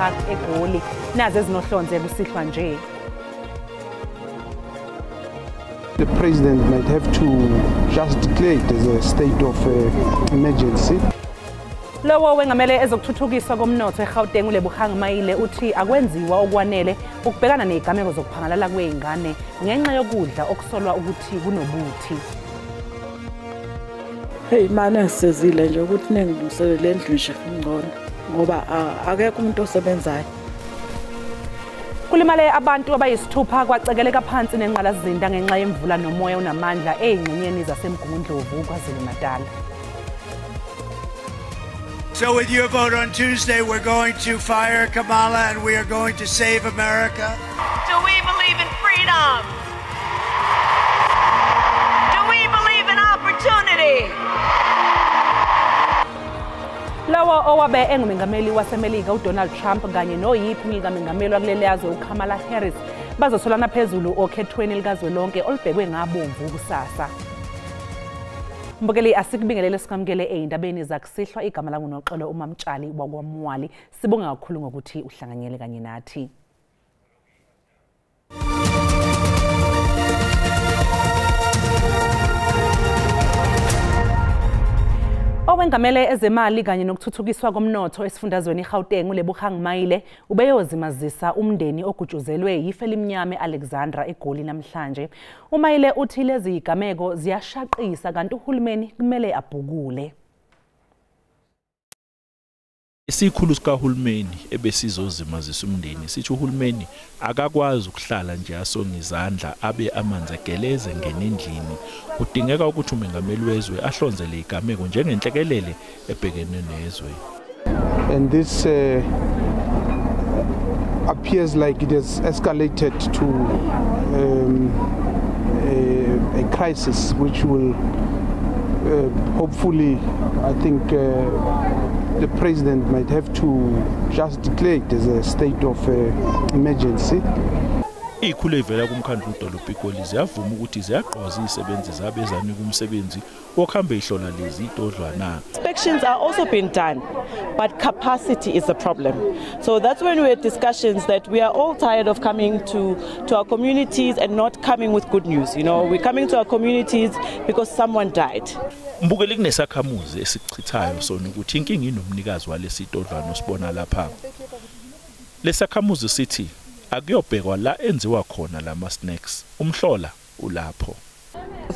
Park eGoli. Nazi ezinohlonze kusihlwa nje. The president might have to just declare it as a state of emergency. Lowo wengamele ezokuthuthukiswa komnotho eGauteng uLebogang Maile uthi akwenziwa okwanele ukubhekana nezigameko zokuphangalala kwezingane ngenxa yokudla okusolwa ukuthi kunobuthi. Hey mana ngisizile nje ukuthi nengilungiselele endlu nje ngcono ngoba akekho umuntu osebenzayo. Kulimale abantu abayisithupha kwacekeleka phansi nenqalasizinda ngenxa yemvula nomoya onamandla eyingxenyeni zaseMgungundlovu KwaZulu-Natal. So with your vote on Tuesday, we're going to fire Kamala and we are going to save America. Do we believe in freedom? Do we believe in opportunity? Lawa owabe engumengameli waseMelika uDonald Trump kanye noyiphini likamengameli wakuleli yazwe uKamala Harris bazosolana phezulu okhethweni likazwelonke olubhekwe ngabomvu kusasa. Mbukeli, asikubingelele sikamukele ey'ndabeni zakusihlwa. Igama lami uNoxolo uMamtshali wakwaMwali. Sibonga kakhulu ngokuthi uhlanganyele kanye nathi. Owengamele ezemali kanye nokuthuthukiswa komnotho esifundazweni iGauteng uLebogang Maile ubeyozimazisa umndeni ogutshuzelwe yife elimnyama eAlexandra eGoli namhlanje. UMaile uthi lezi zigameko ziyashaqisa kanti uhulumeni kumele abhukule. Isikhulu sikahulumeni ebesizozimazisa umndeni sithi uhulumeni akakwazi ukuhlala nje asonga izandla abe amanzi egeleze ngene endlini. Kudingeka ukuthi umengameli wezwe ahlonzele igameko njengenhlekelele ebhekene nezwe. And this appears like it has escalated to a crisis which will hopefully, I think, the president might have to just declare it as a state of emergency. Ikhulu evela kumkhandlu udolobha iGoli ziyavuma ukuthi ziyagqoza izisebenzi zabo ezanika umsebenzi wokuhamba ihlola lezi itodlwana. Inspections are also being done, but capacity is a problem. So that's when we had discussions that we are all tired of coming to our communities and not coming with good news. You know, we're coming to our communities because someone died. Mbukeli, kunesakhamuzi esichithayo sona ukuthi inkinga inomnikazi walesi todlwana osibona lapha. Lesakhamuzi sithi akuyobhekwa la enziwa khona lama snacks, umhlola ulapho.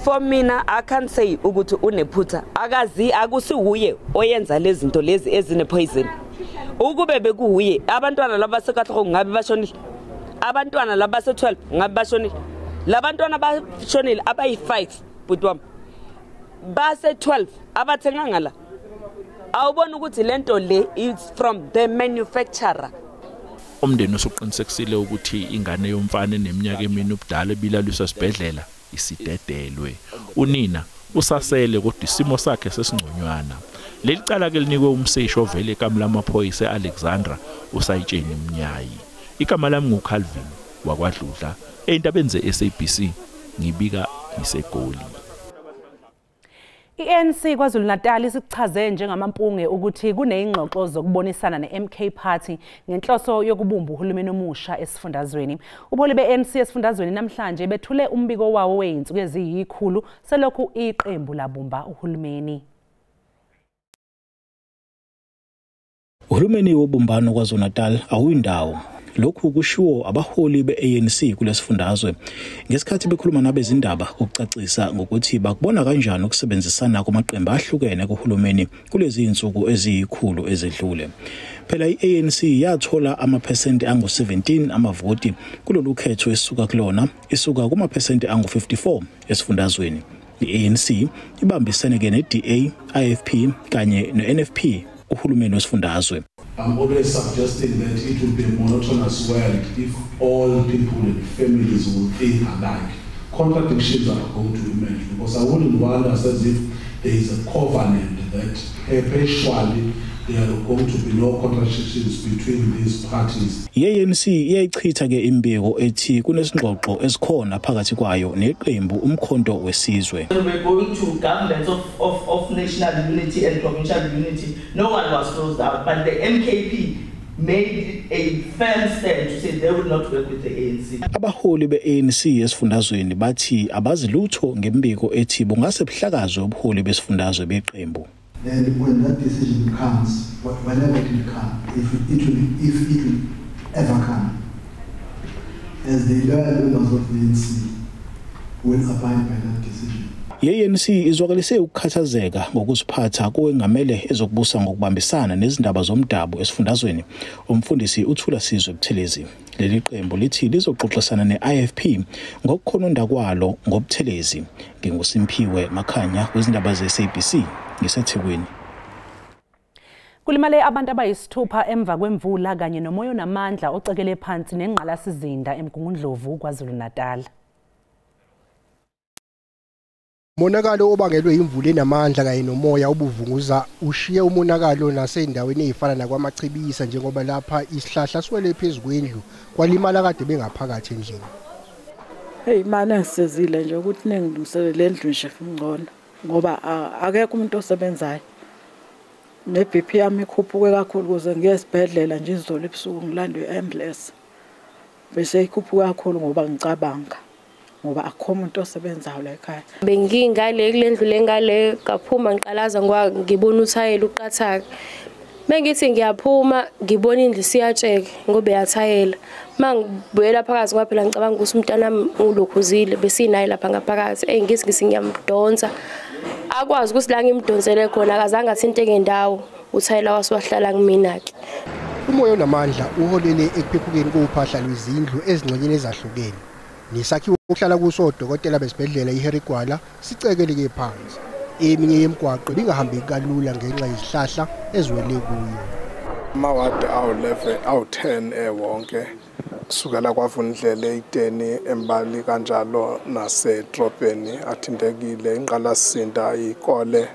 For mina I can't say ukuthi unephutha, akazi akusiwuye oyenza lezi zinto lezi ezine poison. Ukube bekuuye abantwana laba sekatloko ngabe bashonile, abantwana laba se12 ngabe bashonile, labantwana bashonile abayi5 bhuti wami base 12 abathenga ngala. Awubona ukuthi lento le is from the manufacturer. Umndeni usuqinisekisile ukuthi ingane yomfana eneminyaka emine ubudala ebilaliswa esibhedlela isidedelwe. Unina usasele kodwa isimo sakhe sesingconywana. Leli cala ke linikwe umseshi ovele ekamu lamaphoyisa eAlexandra usayitsheni Mnyayi. Igama lami nguCalvin wakwaDludla ey'ndabeni ze-SABC, ngibika ngiseGoli. I-ANC KwaZulu-Natal isichaze njengamampunge ukuthi kuneyingxoxo zokubonisana ne-MK Party ngenhloso yokubumba uhulumeni omusha esifundazweni. Ubuholi be-ANC esifundazweni namhlanje bethule umbiko wawo wey'nsuku eziyi-100 selokhu iqembu labumba uhulumeni. Uhulumeni wobumbano KwaZulu-Natal awuyindawo. Lokhu kushiwo abaholi be-ANC kulesifundazwe ngesikhathi bekhuluma nabezindaba ukucacisa ngokuthi bakubona kanjani ukusebenzisana kwamaqembu ahlukene kuhulumeni kulezi insuku eziyi-100 ezedlule. Phela i-ANC yathola amaphesenti angu-17 amavoti kulolu khetho esuka kulona isuka kumaphesenti angu-54 esifundazweni. I-ANC ibambisene ke ne-DA, IFP kanye ne-NFP uhulumeni wesifundazwe. I'm always suggesting that it will be a monotonous world if all people and families will think alike. Contradictions are going to emerge because I wouldn't want us as if there is a covenant that perpetually there are going to be no contradictions between these parties. I-ANC iyayichitha ke imbiko ethi kunesingxoxo esikhona phakathi kwayo neqembu Umkhonto weSizwe. When we're going to governments of national unity and provincial unity, no one was closed out, but the MKP made a firm stand to say they will not work with the ANC. Abaholi be-ANC esifundazweni bathi abazi lutho ngembiko ethi bungase buhlakazwe ubuholi besifundazwe beqembu. Then when that decision comes, whenever it will come, if it will ever come, as the loyal members of the ANC will abide by that decision. I-ANC izwakalise ukukhathazeka ngokuziphatha kowengamele ezokubusa ngokubambisana nezindaba zomdabu esifundazweni umfundisi uThulasizwe Buthelezi. Leli qembu lithi lizoxoxisana ne-IFP ngokukhononda kwalo ngoButhelezi. NginguSimphiwe Makhanya wezindaba ze-SABC ngiseThekwini. Kulimale abantu abayisithupha emva kwemvula kanye nomoya onamandla ocekele phansi nengqalasizinda eMgungundlovu KwaZulu-Natal. Umonakalo obangelwe imvula enamandla kanye nomoya obuvunguza ushiye umonakalo nasendaweni ezifana nakwaMachibisa, njengoba lapha isihlahla siwele phezu kwendlu kwalimala kade bengaphakathi endlini. Hey, imali engisizile nje ukuthi nengilungiselele lendlu nje ngcono, ngoba akekho umuntu osebenzayo. Ne-BP yami ikhuphuke kakhulu ukuze ngiye esibhedlela nje izolo ebusuku ngilandwe i-ambulance. Bese ikhuphuka kakhulu ngoba ngicabanga, ngoba akukho umuntu osebenzayo la ekhaya. Bengingale kulendlu lengale ngaphuma ngiqalaza ngoba ngibona uthayela uqathaka. Mengithi ngiyaphuma ngibona indlu siyatsheka ngoba yathayela. Mangibuyela phakathi ngoba phela ngicabanga ukuthi umntwana ulokhuzile besinaye lapha ngaphakathi. Ngithi ngiyamdonsa. Akwazi ukuthi la ngimdonsele khona akazange athinte ngendawo, uthayela wasiwahlala kumina ke. Umoya onamandla uholele ekuphephukeni kophahla lwezindlu ezingxenyeni ezahlukene. Nesakhiwo okuhlala kuso odokotela besibhedlela iHarry Gwala sicekeleke phansi. Eminye yemigwaqo ibingahambi kalula ngenxa yezihlahla eziwele kuyo. Amawadi awu-11 awu-10 ewonke kusukela kwaVundlela eYiteni eMbali kanjalo nasedrobheni athintekile, inqalasizinda, iy'kole,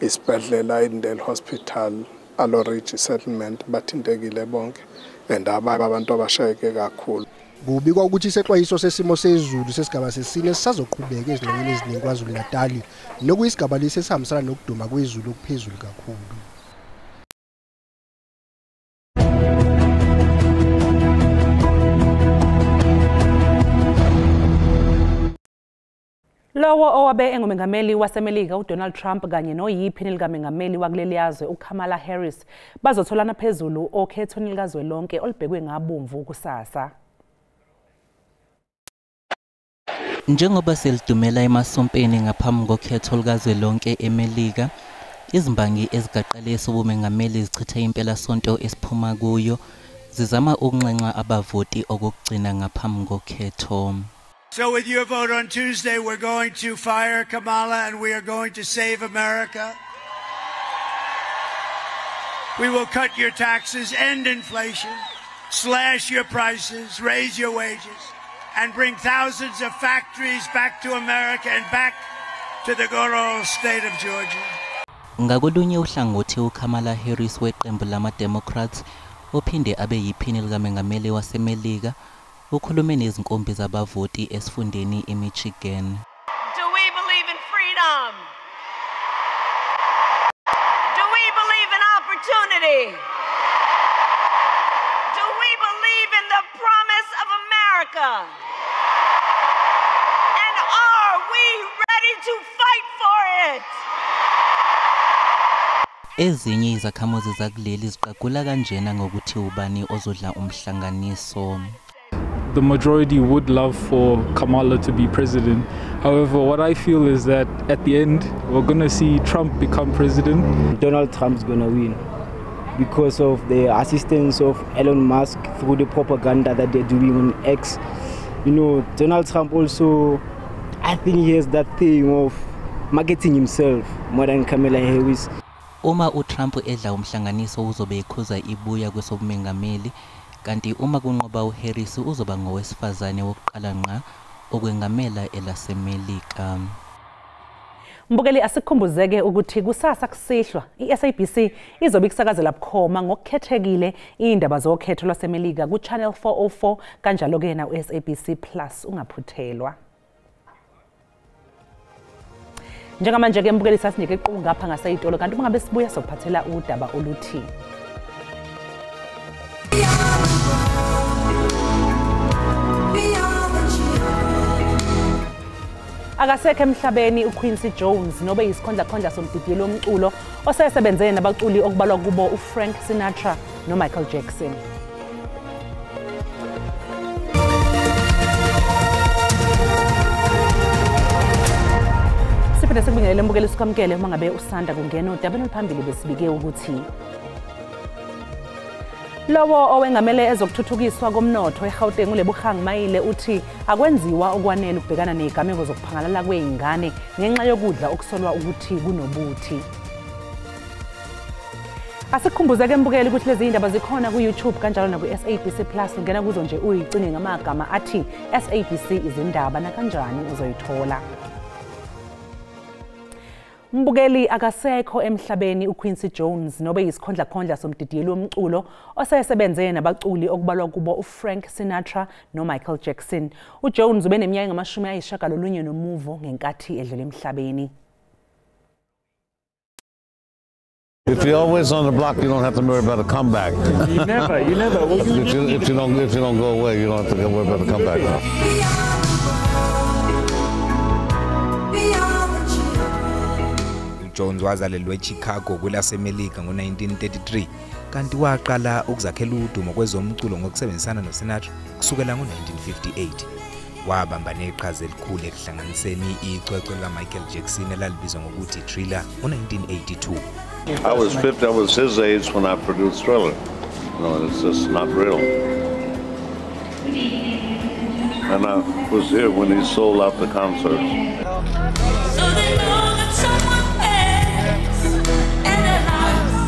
isibhedlela iNdel Hospital, Aloe Ridge Settlement, bathintekile bonke and abantu abashayeke kakhulu. Kubikwa ukuthi isexwayiso sesimo sezulu sesigaba sesine sisazoqhubeka ezingxenyeni eziningi KwaZulu-Natal, nokuyisigaba lesi esihambisana nokuduma kwezulu okuphezulu kakhulu. Lowo owabe engumengameli waseMelika uDonald Trump kanye noyiphini likamengameli wakuleli yazwe uKamala Harris bazotholana phezulu okhethweni likazwelonke olubhekwe ngabomvu kusasa. Njengoba selidumela emasompeni ngaphambi kokhetho likazwelonke eMelika, izimbangi ezigaqele sobumengameli zichitha impelasonto esiphuma kuyo zizama ukunxenxa abavoti okugcina ngaphambi kokhetho. So with your vote on Tuesday, we're going to fire Kamala and we are going to save America. We will cut your taxes, end inflation, slash your prices, raise your wages, and bring thousands of factories back to America and back to the good old state of Georgia. Ngakolunye uhlangothi uKamala Harris weqembu lama-Democrats ophinde abe yiphini likamengameli waseMelika ukhulume nezinkombi zabavoti esifundeni eMichigan. Do we believe in freedom? Do we believe in opportunity? Do we believe in the promise of America? And are we ready to fight for it? Ezinye izakhamuzi zakuleli ziqagula kanjena ngokuthi ubani ozodla umhlanganiso. The majority would love for Kamala to be president. However, what I feel is that at the end, we're going to see Trump become president. Donald Trump's going to win because of the assistance of Elon Musk through the propaganda that they're doing on X. You know, Donald Trump also, I think he has that thing of marketing himself more than Kamala Harris. Uma uTrump edla umhlanganiso uzobe ekhuza ibuya kwesobumengameli, kanti uma kunqoba uHarris uzoba ngowesifazane wokuqala ngqa okwengamela elaseMelika. Mbukeli, asikhumbuzeke ukuthi kusasa kusihlwa iSABC izobe ikusakazela bukhoma ngokukhethekile indaba zokhetho lwaseMelika ku Channel 404 kanjalo ke na uSABC Plus, ungaphuthelwa. Njengamanje ke mbukeli sasinike iqungu ngapha ngaseyitolo, kanti uma ngabe sibuya sokuphathela udaba oluthi Akasekho emhlabeni uQuincy Jones nobe yisikhondlakhondla somdidiyeli womculo osesebenze nabaculi okubalwa kubo uFrank Sinatra noMichael Jackson. Siphinde sikubingelele mbukeli sikwamukele uma ngabe usanda kungena odabeni oluphambili besibike ukuthi lowo owengamele ezokuthuthukiswa komnotho eGauteng uLebogang Maile uthi akwenziwa okwanele ukubhekana nezigameko zokuphangalala kwezingane ngenxa yokudla okusolwa ukuthi kunobuthi. Asikhumbuze ke mbukeli ukuthi lezi indaba zikhona ku YouTube kanjalo na ku SABC Plus, ungena kuzo nje uyicinge ngamagama athi SABC izindaba na kanjani uzoyithola. Mbukeli akasekho emhlabeni uQuincy Jones nobe yisikhondlakhondla somdidiyeli womculo osesebenze nabaculi okubalwa kubo uFrank Sinatra noMichael Jackson. uJones ubeneminyaka engamashumi 99 ngenkathi edlula emhlabeni. If you're always on the block, you don't have to worry about a comeback. You never. Well, if you don't go away, you don't have to worry about a comeback. Jones wazalelwa eChicago kwelaseMelika ngo-1933 kanti waqala ukuzakhela udumo kwezomculo ngokusebenzisana noSinatra kusukela ngo-1958. Wabamba neqhaza elikhulu ekuhlanganiseni icwecwe likaMichael Jackson elalibizwa ngokuthi Thriller ngo-1982. I was 50, I was his age when I produced Thriller. You know, it's just not real. And I was here when he sold out the concerts. So they know that someone else and their lives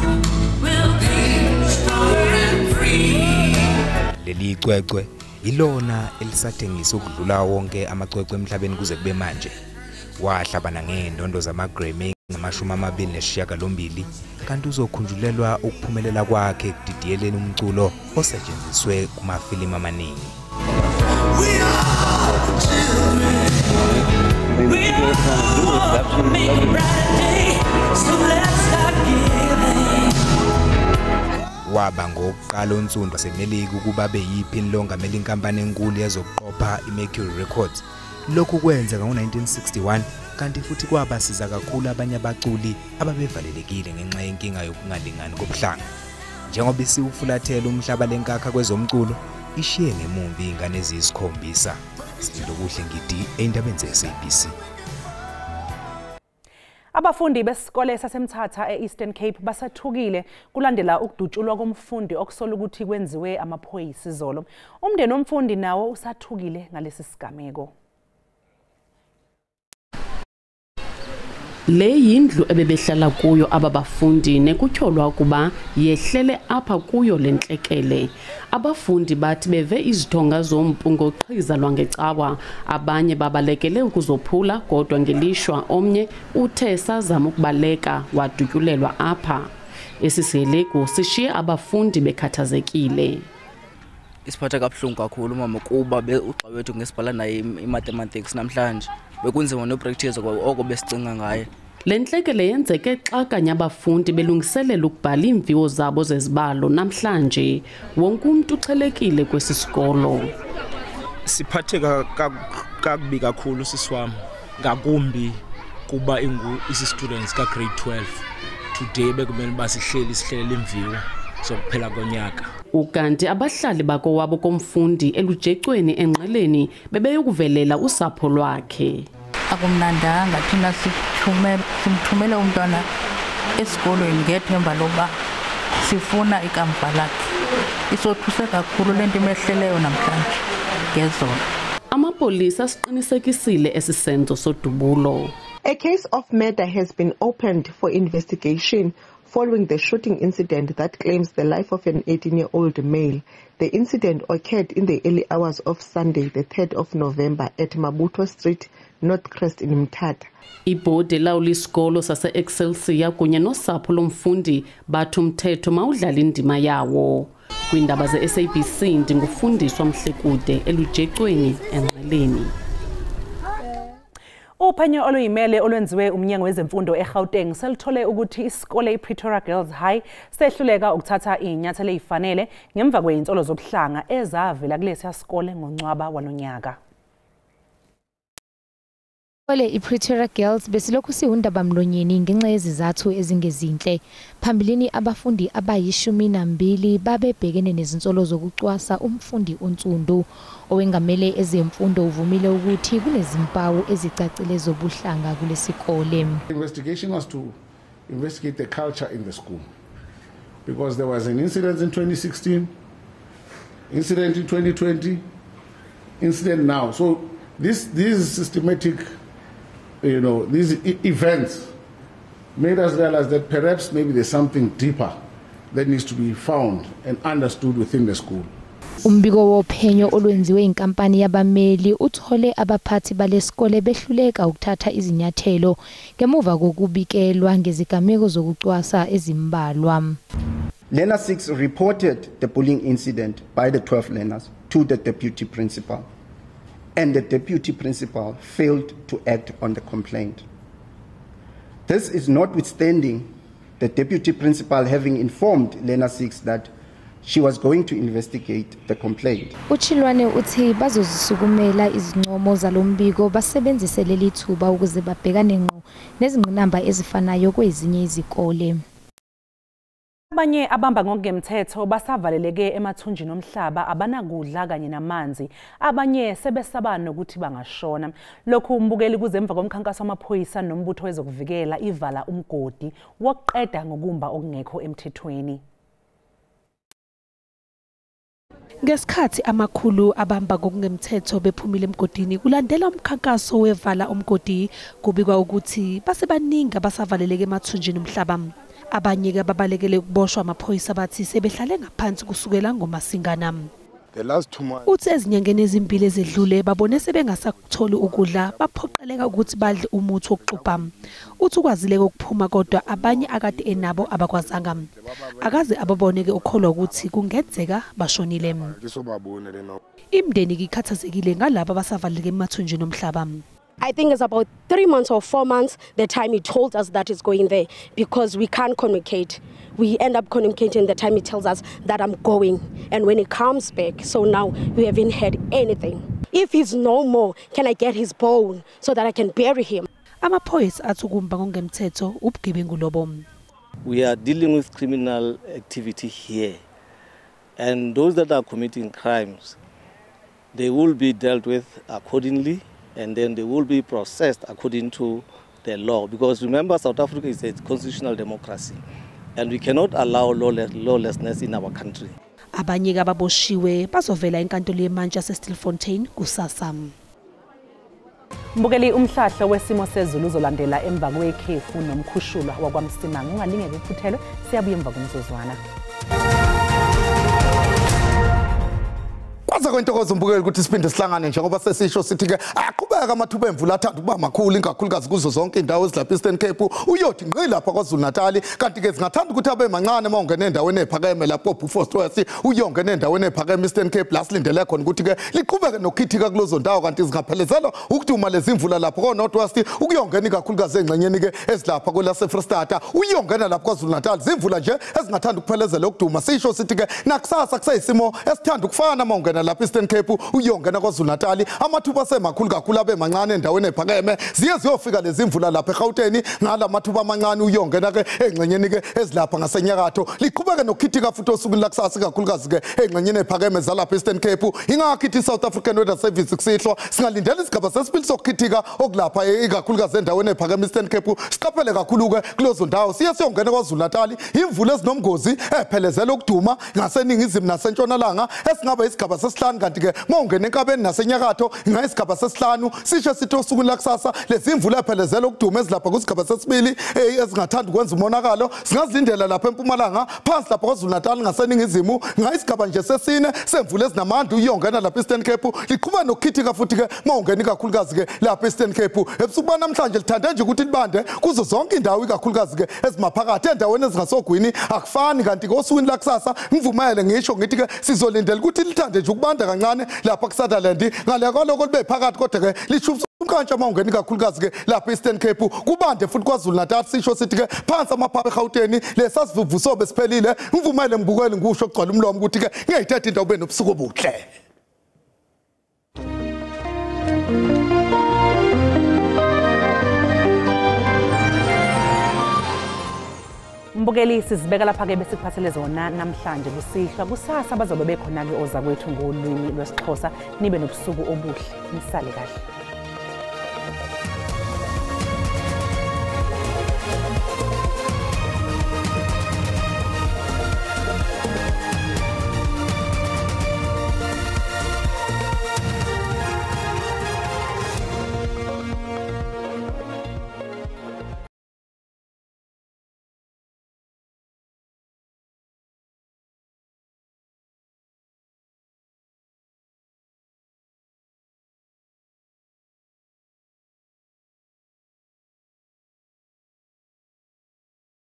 will be stronger and free. Leli cwecwe ilona elisathengisa ukudlula wonke amacwecwe emhlabeni kuze kube manje. Wahlabana ngendondo zama-Grammy ngama-28 kanti uzokhunjulelwa ukuphumelela kwakhe ekudidiyeleni umculo osetshenziswe kumafilimu amaningi. We are the children. We are make a brighter day, so let's start giving. Waba ngokuqala onsundu waseMelika ukuba abe yiphini longamela inkampani enkulu yezokuqopha iMercury Records. Lokhu kwenzeka ngo-1961 kanti futhi kwabasiza kakhulu abanye abaculi ababevalelekile ngenxa yenkinga yokungalingani kobuhlanga. Njengoba isiwufulathela umhlaba lenkakha kwezomculo, ishiye ngemumva izingane eziyisikhombisa. Silindokuhle Ngidi endabeni ze-SABC. Abafundi besikole saseMthatha e-Eastern Cape basathukile kulandela ukudutshulwa komfundi okusola ukuthi kwenziwe amaphoyisa izolo. Umndeni womfundi nawo usathukile ngalesi sigameko. Le yindlu ebebehlala kuyo ababafundi nekutyholwa ukuba yehlele apha kuyo lentlekele. Abafundi bathi beve izithonga zompu ngoqhiza lwangecawa, abanye babalekele ukuzophula kodwa ngelishwa omnye uthe sazama ukubaleka wadutyulelwa apha. Esi sihelegu sishiye abafundi bekhathazekile. Isiphatha kabuhlungu kakhulu mama kuba ugxa wethu ngesibhala naye imathematics namhlanje bekunzima nopractice oko besicinga ngaye. Le ntlekele yenzeke xa kanye abafundi belungiselela ukubhala iimviwo zabo zezibalo namhlanje. Wonke umntu uxhelekile kwesi sikolo. Siphatheka kakubi kakhulu sisi wam, ngakumbi kuba isi-students ka-grade 12. Today bekumele uba sihleli sihlelele imviwo zokuphela konyaka. Ukanti abahlali bakowabo komfundi elujecweni engqeleni bebeyokuvelela usapho lwakhe. Akumnandanga thina simthumele umntwana esikolweni ngethemba loba sifuna ikamva lakhe. Isothuse kakhulu lento imehleleyo namhlanje ngezolo. Amapolisa asiqinisekisile esi senzo sodubulo. A case of murder has been opened for investigation following the shooting incident that claims the life of an 18-year-old male. The incident occurred in the early hours of Sunday, the 3rd of November, at Mabuto Street, Northcrest in Mthatha. Ibhodi elawula isikolo sase-Excelsior kunye nosapho lomfundi bathi umthetho mawudlale indima yawo. Kwiindaba ze-SABC ndingufundiswa Mhlekude elujecweni engqeleni. Uphenyo oluyimele olwenziwe umnyango wezemfundo eGauteng selithole ukuthi isikole iPretoria Girls High sehluleka ukuthatha izinyathelo ezifanele ngemva kwezinsolo zobuhlanga ezavela kulesiya sikole ngoNcwaba walonyaka. Isikole iPretoria Girls besilokhu siwundabamlonyeni ngenxa yezizathu ezingezinhle. Phambilini abafundi abayi-12 babebhekene nezinsolo zokucwasa umfundi onsundu. Owengamele ezemfundo uvumile ukuthi kunezimpawu ezicacile zobuhlanga kulesikole. The investigation was to investigate the culture in the school because there was an incident in 2016, incident in 2020, incident now. So these systematic, these events made us realize that perhaps maybe there's something deeper that needs to be found and understood within the school. Umbiko wophenyo olwenziwe inkampani yabameli uthole abaphathi balesikole behluleka ukuthatha izinyathelo ngemuva kokubikelwa ngezigameko zokucwasa ezimbalwa. Learner 6 reported the bullying incident by the 12 learners to the deputy principal, and the deputy principal failed to act on the complaint. This is notwithstanding the deputy principal having informed Learner 6 that she was going to investigate the complaint. Uchilwane uthi bazozisukumela izincomo zalombiko basebenzise leli thuba ukuze babhekane ngqo nezingqinamba ezifanayo kwezinye izikole. Abanye abamba ngokungemthetho basavaleleke emathunjini omhlaba abanakudla kanye namanzi. Abanye sebesaba nokuthi bangashona. Lokhu umbukeli kuze emva komkhankaso wamaphoyisa nombutho wezokuvikela ivala umgodi wokuqeda ngokumba okungekho emthethweni. Ngesikhathi amakhulu abamba ngokungemthetho bephumile emgodini kulandela umkhankaso wevala umgodi, kubikwa ukuthi basebaningi abasavaleleke emathunjini omhlaba. Abanye ababalekele ukuboshwa amaphoyisa bathi sebehlale ngaphansi kusukela ngoMasingana. Uthi ezinyangeni ezimbili ezedlule babone sebengasakutholi ukudla, baphoqeleka ukuthi badle umuthi wokuxubha. Uthi ukwazileke ukuphuma kodwa abanye akade enabo abakwazanga. Akaze ababoneke ukholwa ukuthi kungenzeka bashonile. Imindeni ikhathazekile ngalabo abasavaleleke emathunjini omhlaba. I think it's about 3 months or 4 months the time he told us that he's going there, because we can't communicate. We end up communicating the time he tells us that I'm going, and when he comes back. So now we haven't heard anything. If he's no more, can I get his bone so that I can bury him? Amaphoyisa athi ukumba ngokungemthetho ubugebengu lobo. We are dealing with criminal activity here, and those that are committing crimes, they will be dealt with accordingly, and then they will be processed according to the law. Because remember, South Africa is a constitutional democracy, and we cannot allow lawlessness in our country. Abanye ababoshiwe bazovela enkantolo yemantshi yaseStilfontein kusasa. Mbukeli, umhlahlo wesimo sezulu uzolandela emva kwekhefu nomkhushulwa wakwaMsimanga. Ungalingeki ukuphuthelwe, siyabuya emva komzuzwana. Kwaza kwentokozo mbukeli ukuthi siphinde sihlangane njengoba sesisho sithi ke aqhubeka amathuba emvula athanda ukuba makhulu inkakhulukazi kuzo zonke indawo ezilapha Eastern Cape, uyothi ngqi lapha KwaZulu Natal, kanti ke singathanda ukuthi abe mancane uma ungena endaweni ephakeme lapho Beaufort uyongena endaweni ephakeme Eastern Cape la silindele khona ukuthi ke liqhubeke nokukhithika kulozo ndawo, kanti zingaphelezelwa ukuduma lezi imvula lapho ko North West ukuyongena ikakhulukazi engxenyeni ke ezilapha kwelase Free State uyongena lapha KwaZulu Natal, zimvula nje ezingathanda ukuphelezela ukuduma. Sisho sithi ke nakusasa kuseyisimo esithanda ukufana uma ungena lapha Eastern Cape uyongena KwaZulu Natal, amathuba asemakhulu kakhulu abe mancane endaweni ephakeme, ziye ziyofika lezi imvula lapha eGauteng ngala mathuba amancane uyongena ke engxenyeni ke ezilapha ngasenyakatho, liqhubeke nokukhithika futhi osukwini lakusasa kakhulukazi ke engxenyeni ephakeme zalapha Eastern Cape. Ingakhithi South African Weather Service kusihlwa singalindela isigaba sesibili sokukhithika okulapha ikakhulukazi endaweni ephakeme Eastern Cape, siqaphele kakhulu ke kulezo ndawo. Siye siyongena KwaZulu Natal imvula ezinomgozi ephelezela ukuduma ngaseningizimu nasentshonalanga esingaba isigaba sesihlanu, kanti ke mawungena enkabeni nasenyakatho ingayisigaba sesihlanu. Sisho sithi osukwini lakusasa lezi imvula ephelezela ukuduma ezilapha kusigaba sesibili ezingathanda ukwenza umonakalo singazilindela lapha eMpumalanga phansi lapha KwaZulu Natal ngaseningizimu ngayisigaba nje sesine semvula ezinamandla uyongena lapha Eastern Cape, liqhubeka nokukhithika futhi ke mawungena ikakhulukazi ke lapha Eastern Cape. Ebusuku banamhlanje lithande nje ukuthi libande kuzo zonke indawo ikakhulukazi ke ezimaphakathi endaweni ezingasogwini akufani, kanti ke osukwini lakusasa ngivumele ngisho ngithi ke sizolindela ukuthi lithande nje ukubanda kancane lapha kuSutherland, ngale kwaloko libe phakathi kodwa ke lishubisa umkantsha mawungena ikakhulukazi ke lapha Eastern Cape, kubande futhi KwaZulu Natal. Sisho sithi ke phansi amaphapha eGauteng lesasivuvuso besiphelile. Ngivumele ngibukele ngisho ogcwala umlomo ukuthi ke ngiyayithatha indawo ube nobusuku obuhle. Mbukeli, sizibeka lapha-ke besikuphathele zona namhlanje kusihlwa. Kusasa bazobe bekhona-ke ozakwethu ngolwimi lwesiXhosa. Nibe nobusuku obuhle, nisale kahle.